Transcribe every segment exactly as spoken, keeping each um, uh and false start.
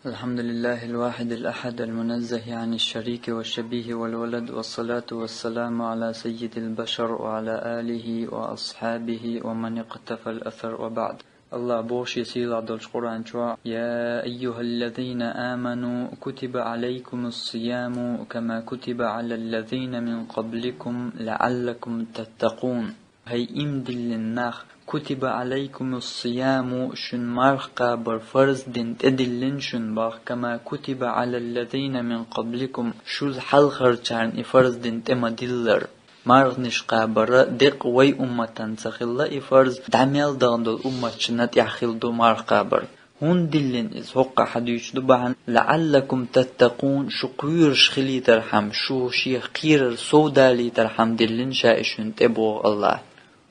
الحمد لله الواحد الأحد المنزه عن الشريك والشبيه والولد، والصلاة والسلام على سيد البشر وعلى آله وأصحابه ومن اقتفى الأثر، وبعد. Аллах боху шен сийлахь долчу Къуръан чохь: «يا أيها الذين آمنوا كتب عليكم الصيام كما كتب على الذين من قبلكم لعلكم تتقون». ХӀай иман диллина нах, «كتب عليكم الصيام», шуна марха кхабар фарз дина тӀедиллина шуна боху, «كما كتب على الذين من قبلكم», шуьца хьалхарчарна и фарз дина тӀе ма-диллара. Марханаш кхабар деккъа вай умматана ца хилла и фарз, дӀа мел дахана долу умматашна тӀехь хилла ду марха кхабар. ХӀунда диллина иза, хӀокхо хьадуьйцуш ду бахьана: «لعلكم تتقون», шу кхоьруш хилийтархьама, шу шех кхерар сов далийтархьама диллина ша и шуна тӀе, боху Аллах.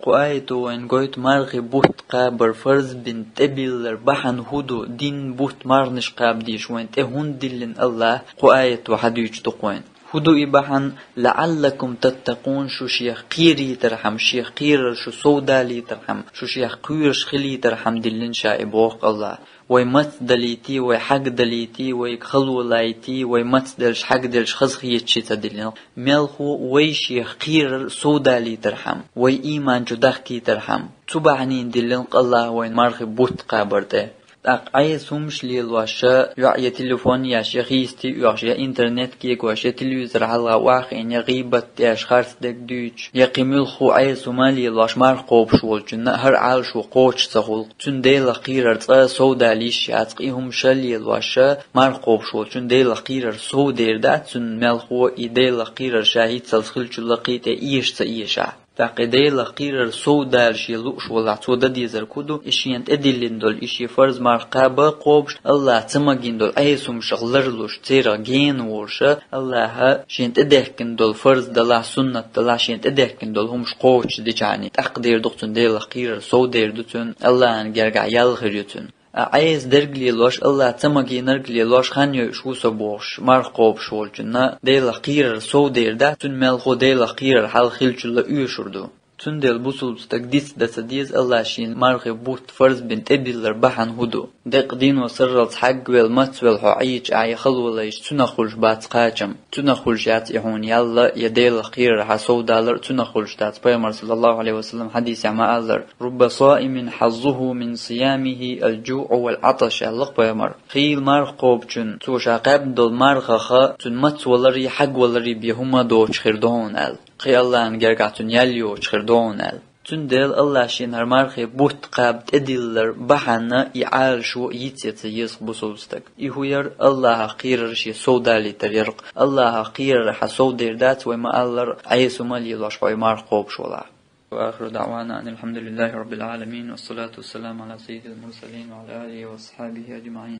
Кху аято вайна гойту мархи бутт кхабар фарз бина тӀебиллар бахьана хӀун ду, дин бутт марханаш кхаба дезаш вайна тӀе хӀунда диллина Аллах, кху аято хьадуьйцуш ду-кх вайна. ХӀун ду и бахьана? «لعلكم تتقون», шу шех кхерийтархьама, шех кхерар шу сов далийтархьама, шу шех кхоьруш хилийтархьама диллина ша и, боху Аллах. Вай мацдалийтий, вай хьагдалийтий, вай хало лайтий, вай мацделча, хьагделча хазахеташ ца диллина. Мелхо вай шех кхерар сов далийтархьама, вай ийман чу дахкийтархьама. Цу бахьанина диллина-кх Аллах вайна мархи бутт кхабар тӀе. ТӀаккха Ӏеса хӀумаш лелош, йоӀ я телефон еш, я хийсте оьхуш, я интернет кегош, я телевизор хьалха охьахиъна, я гӀийбат деш, харц дерг дуьйцуш, я кхин муьлхха а Ӏеса хӀума лелош марха кхобуш волчунна хӀара Ӏалашо кхочуш ца хуьлу-кх. Цуьнан Делах кхерар цкъа а сов дала йиш яц-кх, и хӀумаш лелош марха кхобуш волчун Делах кхерар сов дер дац, цуьнан мелхо и Делах кхерар ша хӀинццалц хиллачул а кхин тӀе эша ца эшахь. ТӀаккха и Делах кхерар сов дала шен лууш валахь, цо дан дезарг хӀун ду? И шена тӀедиллина долу и шен фарз марха кхаба а кхобуш, Аллах ца магийна долу Ӏеса хӀумашах ларлуш, церах гена волуш, Аллаха шена тӀедаьхкина долу фарз далахь, суннат далахь, шена тӀедаьхкина долу хӀумаш кхочушдичхьана, тӀаккха дер ду-кх цуьнан Делах кхерар сов дер ду цуьнан, Аллахьан гергахь ял хир ю цуьнан. А Ӏеса дерг лелош, Аллах ца магийнарг лелош хан йойуш ву со бохуш, марха кхобуш волчунна Делах кхерар сов дер дац, цуьнан мелхо Делах кхерар хьалха хиллачул а оьшур ду. Цундела бусулба стаг дицдан ца деза Аллах шена мархи бутт фарз бина тӀебиллар бахьана хӀун ду. Деккъа дийно сарралц хьагвелла, мацвелла хьо Ӏийча ахь я хало лайча, цунах хуьлуш бац кхачам. Цунах хуьлуш яц и хьуна ял а, я Делах кхерар хьан сов далар а цунах хуьлуш дац. Пайхамар, саллаллаху алейхи ва саллям, хьадисехь ма-аллара: «رب صائم حظه من صيامه الجوع والعطش», аьлла-кх пайхамар. Хийла марха кхобучун цо ша кхаьбна долу мархах цуьнан мацваларий, хьагваларий бен хӀума доцуш хир ду хьуна аьлла. Кхин Аллахьан гергахь цуьнан ял йоцуш хир ду хьуна аьлла. Цундела Аллах шена хӀара мархи бутт кхаба тӀедиллар бахьана и Ӏалашо йицъян ца еза-кх бусулба стаг. И хӀун яра? Аллахах кхерар шен сов далийтар яра-кх. Аллахах кхерар хьан сов дер дац, вай ма-аллара, Ӏеса хӀума лелош хьо и марха кхобуш валахь. وآخر دعوانا أن الحمد لله رب العالمين، والصلاة والسلام على سيد المرسلين وعلى آله وأصحابه أجمعين.